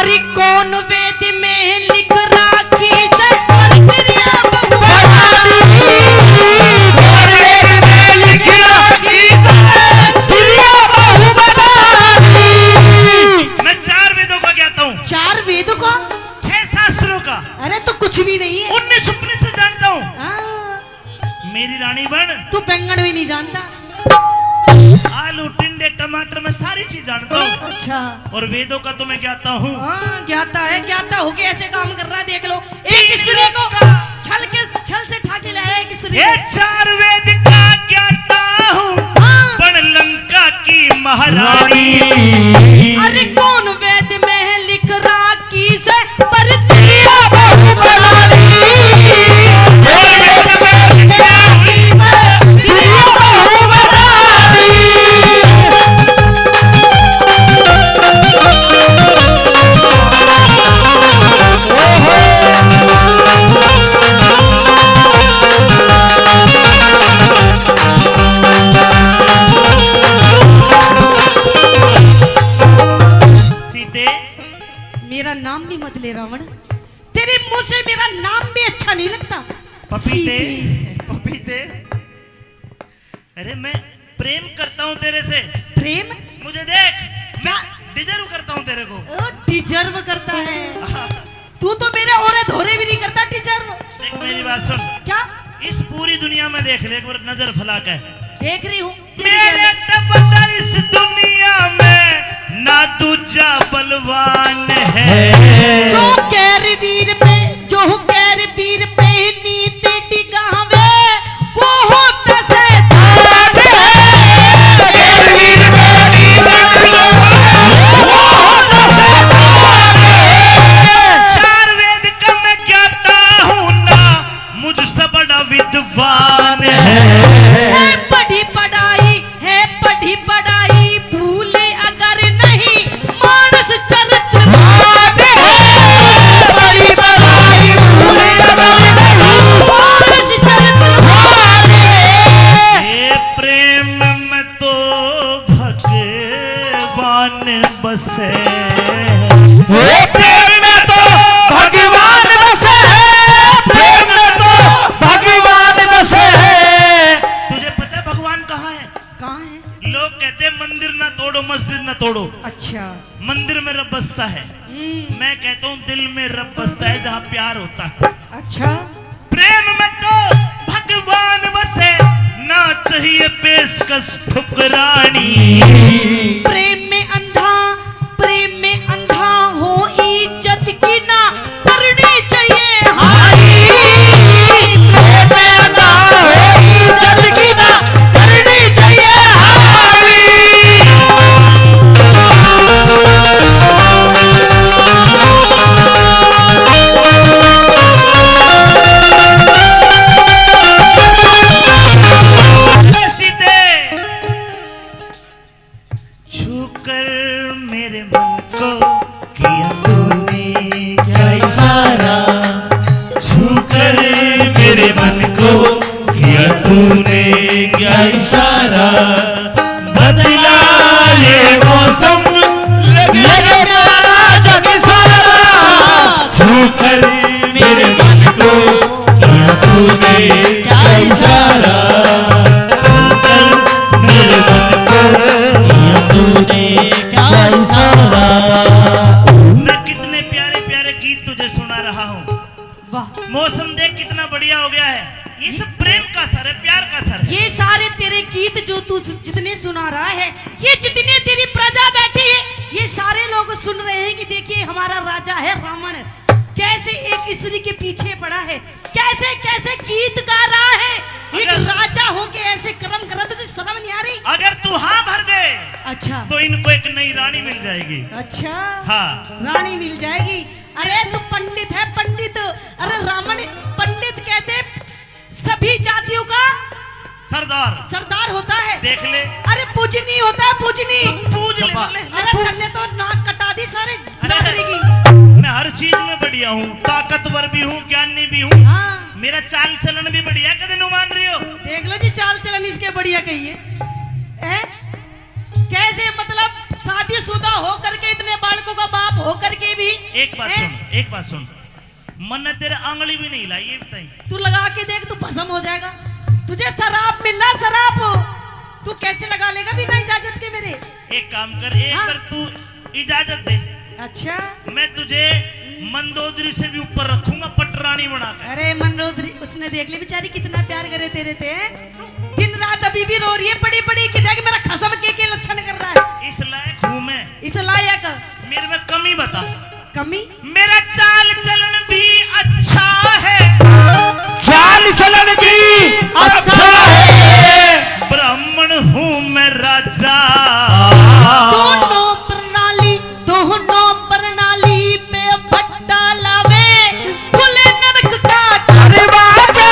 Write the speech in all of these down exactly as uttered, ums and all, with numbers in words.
अरे कौन वेद में लिख राखी से, पर तेरिया बहू बना दी। कौन वेद में लिख राखी से, तेरिया बहू बना दी। मैं चार वेदों का ज्ञाता हूँ। चार वेदों का? छह शास्त्रों का। अरे तो कुछ भी नहीं है। उन्नीस उपनिषद जानता हूँ। हाँ। मेरी रानी बन। तू बैंगन भी नहीं जानता। आलू, टिंडे, टमाटर, मैं सारी चीज जानता हूँ। अच्छा। और वेदों का तो मैं ज्ञाता हूँ। हाँ, ज्ञाता है, ज्ञाता होके ऐसे काम कर रहा है, देख लो। एक तीन स्त्री को लोग का छल के, छल से ठा के लाया एक स्त्री ये को। चार वेद का ज्ञाता हूँ, हाँ। बन लंका की महारानी। अरे कौन वेद में लिख राखी से, पर तेरिया बहू बना दी। तेरिया बहू बना दी। सीते। मेरा नाम भी मत ले रावण, तेरे मुंह से मेरा नाम भी अच्छा नहीं लगता। पपीते, सीते। पपीते। अरे मैं प्रेम करता हूँ तेरे से। प्रेम? मुझे देख, मैं क्या? Deserve करता हूँ तेरे को। ओ, deserve करता है। तू तो मेरे ओरे धोरे भी नहीं करता deserve। देख मेरी बात सुन। क्या? इस पूरी दुनिया में देख ले एक बार नजर फैला के। देख रही हूँ। मेरे तै बड़ा इस दुनिया में ना दूजा बलवान है। जो गैर वीर पे, जो गैर वीर पे नीत टिकावे, वो होता शैतान है। गैर वीर पे नीत टिकावे, वो होता शैतान है। चार वेद का मैं ज्ञाता हूँ ना, मुझसे बड़ा विद्वान है। है पढ़ी पढ़ाई, है पढ़ी पढ़ाई, भूले अगर नहीं मानस चरित्र। बड़ी बड़ाई भूले अगर नहीं मानस चरित्र। ये प्रेम में तो भगवान बसे। वो प्रेम में तो भगवान बसे। प्रेम में तो भगवान बसे। तुझे पता है भगवान कहाँ है? कहाँ है? लोग कहते हैं मंदिर ना तोड़ो, मस्जिद ना तोड़ो। अच्छा। मंदिर में रब बसता है। हम्म। मैं कहता हूँ दिल में रब बसता है, जहाँ प्यार होता है। अच्छा। प्रेम में तो भगवान बसे, ना चाहिए पेशकश ठुकरानी। प्रेम में अंधा, प्रेम में अंधा हो इज्जत की ना करनी चाहिए हानि। प्रेम में अंधा हो इज्जत की ना करनी चाहिए हानि। सीते। छू कर मेरे मन को किया तूने क्या इशारा, छू कर मेरे मन को किया तूने क्या इशारा, बदला ये मौसम लगे प्यारा जग सारा, छू कर मेरे मन को किया तूने क्या इशारा, छू कर मेरे मन को किया तूने क्या इशारा। मैं कितने प्यारे प्यारे गीत तुझे सुना रहा हूँ। वाह। मौसम देख कितना बढ़िया हो गया है। ये सब प्रेम का असर है, प्यार का असर है। ये सारे तेरे गीत जो तू सु-, जितने सुना रहा है, ये जितने तेरी प्रजा बैठी है, ये सारे लोग सुन रहे हैं कि देखिए हमारा राजा है रावण, कैसे एक स्त्री के पीछे पड़ा है, कैसे कैसे गीत गा रहा है। एक अगर राजा होके ऐसे कर्म कर रहा, तुझे शर्म नहीं आ रही? अगर तू हाँ भर दे, अच्छा। तो इनको एक नई रानी मिल जाएगी। अच्छा। हाँ। रानी मिल जाएगी। अरे तू पंडित है, पंडित। अरे रावण पंडित कहते सभी जातियों का सरदार। सरदार होता है। देख ले। अरे पूजनी होता है, पूजनी। तो पूज ले, चंपा। ले, ले, अरे पूज। तन्ने तो नाक कटा दी सारे अरे, जातरी की। मैं हर चीज में बढ़िया हूँ, ताकतवर भी हूँ, ज्ञानी भी हूँ। हाँ। मेरा चाल चलन भी बढ़िया, कदे नु मान रही हो? देख लो जी, चाल चलन इसके बढ़िया कही है। हैं? कैसे मतलब शादीशुदा होकर के, इतने बालकों का बाप होकर के भी एक बात हैं? सुन, एक बात सुन, मन्ने तेरे आंगली भी नहीं लाई, ये बताई। तू लगा के देख, तू भस्म हो जाएगा। तुझे शराप मिलना, शराप। तू कैसे लगा लेगा बिना इजाजत के मेरे? एक काम कर, एक हाँ। बार तू इजाजत दे। अच्छा। मैं तुझे मंदोदरी से भी ऊपर रखूंगा, पटरानी बना के। अरे मंदोदरी, उसने देख ली बेचारी कितना प्यार करे तेरे ते। दिन रात अभी भी रो रही है, पड़ी पड़ी कि देख मेरा खसम के के लक्षण कर रहा है। इस लायक हूँ मैं। इस लायक। मेरे में कमी बता। कमी? मेरा चाल चलन भी अच्छा है। चाल चलन भी अच्छा है। ब्राह्मण हूँ मैं राजा। दोनों प्रणाली, दोनों प्रणाली पे भट्टा लावे, खुले नरक का दरवाजा।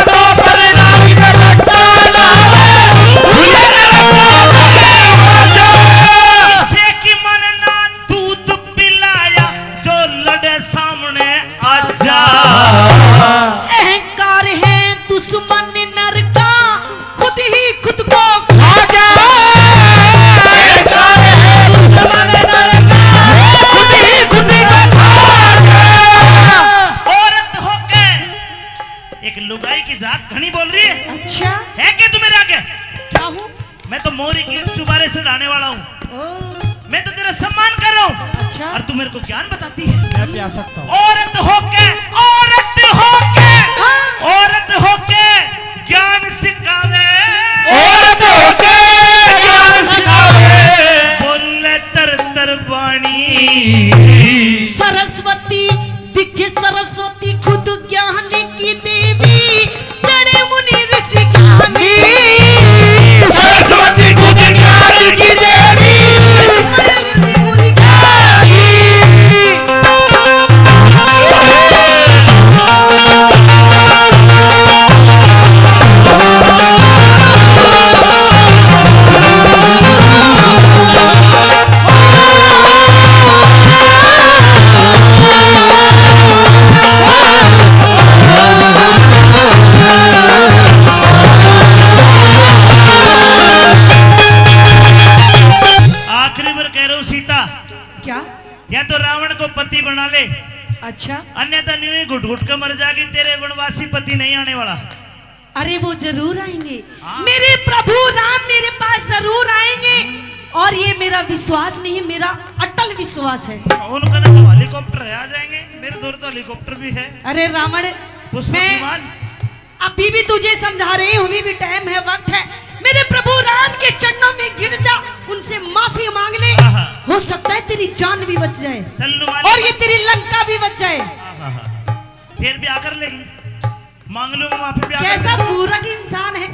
दो प्रणाली पे भट्टा लावे, खुले नरक का दरवाजा। किसे की मानना दूध पिलाया, जो लड़े सामने आजा। अहंकार है दुश्मन नरका, खुद ही खुद को खा जा। अहंकार है दुश्मन नरका, खुद ही खुद को खा जा। औरत होके, एक लुगाई की जात घणी बोल रही है। अच्छा। है क्या तू मेरे आगे? क्या हूँ? मैं तो मोरी कीट चुबारे से डाने वाला हूँ। ओ। मैं तो तेरा सम्मान कर रहा हूँ। अच्छा। और तू मेरे को ज्ञान बताती है। मैं प्या सकता हूँ। औरत होके, औरत होके, हाँ। औरत होके ज्ञान सिखावे। औरत होके ज्ञान सिखावे। बोले तर तर बाणी। सरस्वती दिखे सरस्वती खुद ज्ञान की देवी, जड़े मुनि ऋषि ज्ञानी। सरस्वती खुद ज्ञान की देवी, जड़े मुनि ऋषि मुनि ज्ञानी। आखिरी बार कह रहा हूँ सीता, क्या? या तो रावण को पति बना ले, अच्छा। अन्यथा न्यू ही घुट घुट के मर जाएगी, तेरे वनवासी पति नहीं आने वाला। अरे वो जरूर आएंगे, हाँ। मेरे प्रभु राम मेरे पास जरूर आएंगे। और ये मेरा विश्वास नहीं, मेरा अटल विश्वास है। उनका ना तो हेलीकॉप्टर है, आ जाएंगे, मेरे दौर तो हेलीकॉप्टर भी है। अरे रावण, पुष्पक मैं विमान। अभी भी तुझे समझा रही हूँ, अभी भी टाइम है, वक्त है। मेरे प्रभु राम के चरणों में गिर जा, उनसे माफी मांग ले। आहा। हो सकता है तेरी जान भी बच जाए। चल नु मालिक। और ये तेरी लंका भी बच जाए। आहा। फिर ब्याह कर लेगी, मांग लूंगा माफी, ब्याह कर कैसा लेगी। मूर्ख इंसान है,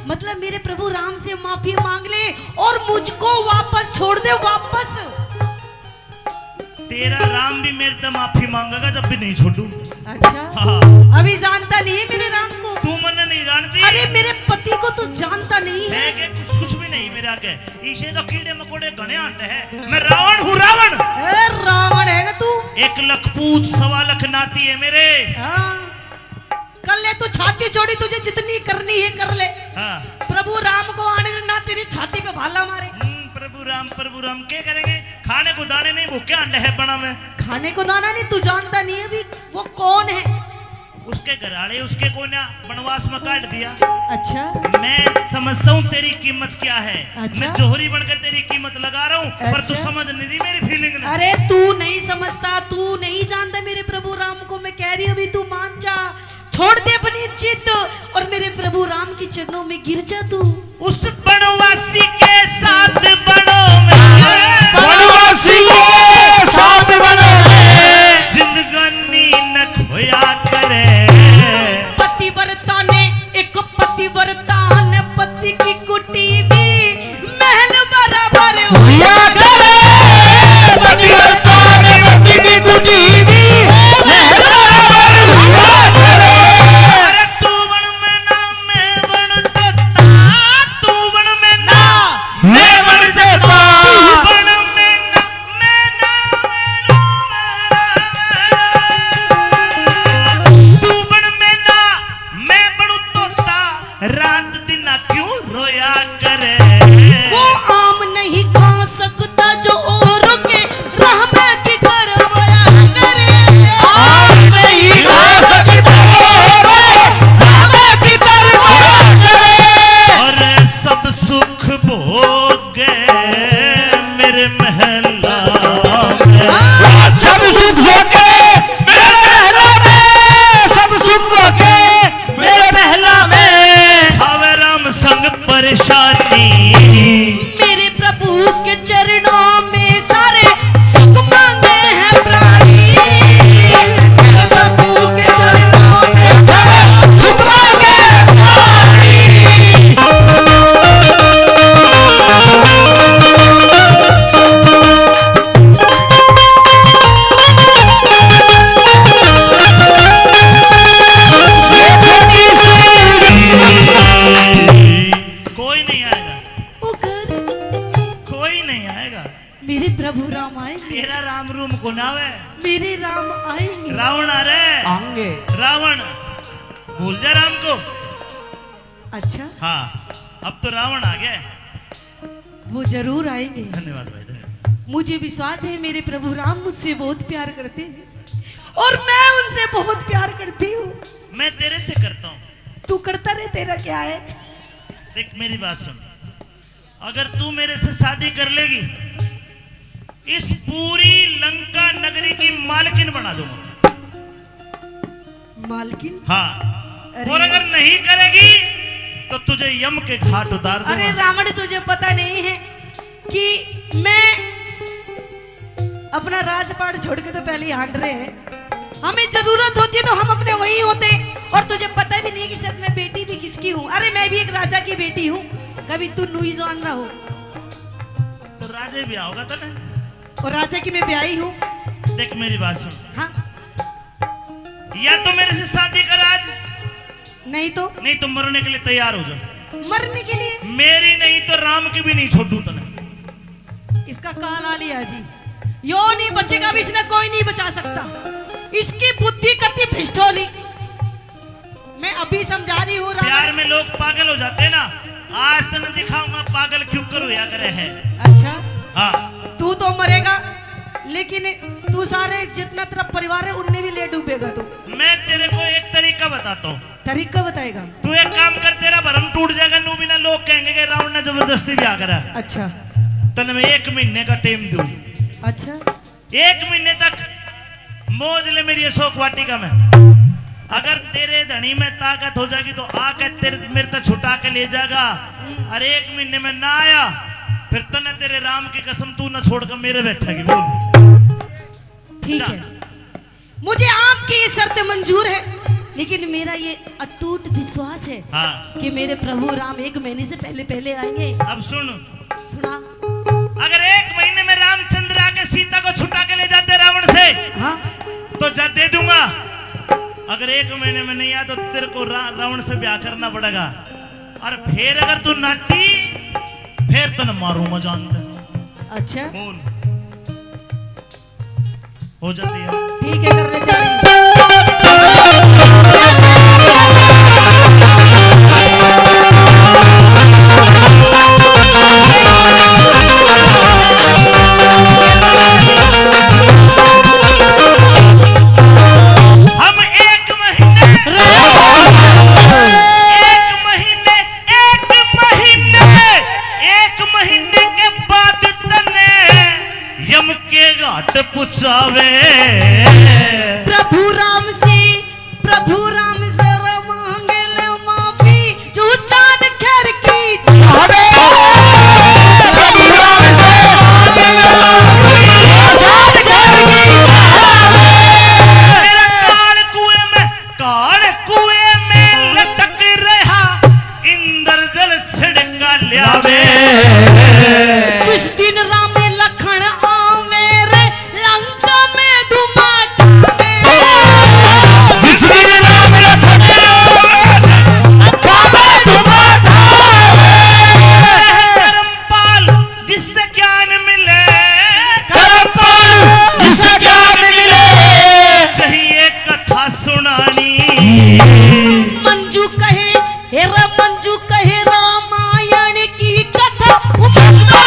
मतलब मेरे प्रभु राम से माफी मांग ले और मुझको वापस छोड़ दे, वापस। तेरा राम भी मेरे से माफी मांगेगा जब भी नहीं छोड़ू। अच्छा। हाँ। अभी जानता नहीं है मेरे राम को। तू मन्ने नहीं जानती। अरे मेरे पति को तू जानता नहीं है। है कि कुछ, कुछ भी नहीं मेरे आगे। इसे तो कीड़े मकोड़े घने आंडे हैं। मैं रावण हूँ, रावण। ए, रावण है ना तू। एक लख पूत, सवा लख नाती है मेरे। हाँ। कर ले तू छाती चौड़ी, तुझे जितनी करनी है कर ले। हाँ। प्रभु राम को आने दे, ना तेरी छाती पे भाला मारे। हम्म, प्रभु राम, प्रभु राम के करेंगे? खाने को दाने नहीं, भूखे अंडे है बना में। खाने को दाना नहीं, तू जानता नहीं है अभी वो कौन है। उसके घराले उसके को ना वनवास में काट दिया। अच्छा। मैं समझता हूँ तेरी कीमत क्या है। अच्छा। मैं जोहरी बनकर तेरी कीमत लगा रहा हूँ, पर तू अच्छा। समझ नहीं रही मेरी फीलिंग ने। अरे तू नहीं समझता, तू नहीं जानता मेरे प्रभु राम को। मैं कह रही हूँ अभी तू मान जा, छोड़ दे अपनी जिद और मेरे प्रभु राम के चरणों में गिर जा तू। उस वनवासी के साथ बनो में, वनवासी के साथ बनो में, जिंदगानी न खोया करे। पतिव्रता ने, एक पतिव्रता ने पति की कुटी भी महल बराबर हुआ करे। पतिव्रता ने पति की कुटी भी महल बराबर हुआ करे। अरे तू बन में ना, मैं बन तो ता, तू बन में ना, मैं बन से ता। तू बन में तेरा राम रूम को ना आवे। मेरे राम आएंगे। रावण आ रहे। आएंगे। रावण। भूल जा राम को। अच्छा। हाँ, अब तो रावण आ गया। वो जरूर आएंगे। धन्यवाद भाई, धन्यवाद। मुझे विश्वास है मेरे प्रभु राम मुझसे बहुत प्यार करते हैं और मैं उनसे बहुत प्यार करती हूँ। मैं तेरे से करता हूँ। तू करता रहे, तेरा क्या है? देख मेरी बात सुन, अगर तू मेरे से शादी कर लेगी, इस पूरी लंका नगरी की मालकिन बना दूंगा। मालकिन? हाँ। अरे। और अगर नहीं करेगी तो तुझे यम के घाट उतार दूंगा। अरे रावण, तुझे पता नहीं है कि मैं अपना राजपाट छोड़ के तो पहले ही हांड रहे हैं। हमें जरूरत होती है तो हम अपने वहीं होते हैं। और तुझे पता भी नहीं कि शायद मैं बेटी भी किसकी हूँ। अरे मैं भी एक राजा की बेटी हूँ, कभी तू न्यू ही जान रहा हो। तो राजे भी आओगा तने। और राजा की मैं ब्याही हूँ। देख मेरी बात सुन। हाँ। या तो मेरे से शादी कर आज, नहीं तो? नहीं तो मरने के लिए तैयार हो जा। मरने के लिए? मेरी नहीं तो राम की भी नहीं छोड़ू तने। इसका काल आ लिया जी, यो नहीं बचेगा, अब इसने कोई नहीं बचा सकता। इसकी बुद्धि कति भ्रष्ट होली। मैं अभी समझा रही हूँ रावण। प्यार में लोग पागल हो जाते हैं ना, आज तने दिखाऊंगा पागल क्यों कर होया करे है। अच्छा। हाँ। तू तो मरेगा, लेकिन तू सारे जितना तेरा परिवार है उनने भी ले डूबेगा तू। मैं तेरे को एक तरीका बताता हूँ। तरीका बताएगा? तू एक काम कर, तेरा भरम टूट जाएगा, नू भी ना लोग कहेंगे कि रावण ने जबरदस्ती ब्याह करा। अच्छा। तने मैं एक महीने का टाइम दूँ। अच्छा। एक महीने तक मौज ले मेरी अशोक वाटिका में। अगर तेरे धनी में ताकत हो जाएगी तो आके तेरे, मेरे तक छुटा के ले जाएगा। हम्म। और एक महीने में ना आया, फिर तने तेरे राम की कसम तू ना छोड़ के मेरे बैठेगी। बोल। ठीक जा। है, मुझे आपकी ये शर्त मंजूर है, लेकिन मेरा ये अटूट विश्वास है, हाँ। कि मेरे प्रभु राम एक महीने से पहले, पहले आएंगे। अब सुन। सुना। अगर एक महीने में रामचंद्र आके सीता को छुटा के ले जाते रावण से, हाँ। तो जा दे दूंगा। अगर एक महीने में नहीं आया तो तेरे को रा-, रावण से ब्याह करना पड़ेगा। और फिर अगर तू नाटी, फिर तने मारूंगा जानते। अच्छा। बोल। हो जाती है। ठीक है, कर लेते हैं। हम एक महीने, एक महीने, एक महीने, एक महीने के बाद तने यम के घाट पुचावे। प्रभु राम से, प्रभु राम से मांग ले माफी, जो चांद खैर की छावे। प्रभु राम से मांग ले माफी, जो चांद खैर की छावे। मेरा काल कुएं में, काल कुएं में लटक रहा, इंद्र जल छिड़का ल्यावे। जिस दिन राम लखन आवे रे, लंका में धुआं ठावे। जिस दिन राम लखन आवे, लंका में धुआं ठावे। धर्मपाल जिससे ज्ञान मिले, धर्मपाल जिससे ज्ञान मिले, चाहिए कथा सुनानी। मंजू कहे, हे रा-, मंजू कहे रामायण की कथा, मंजू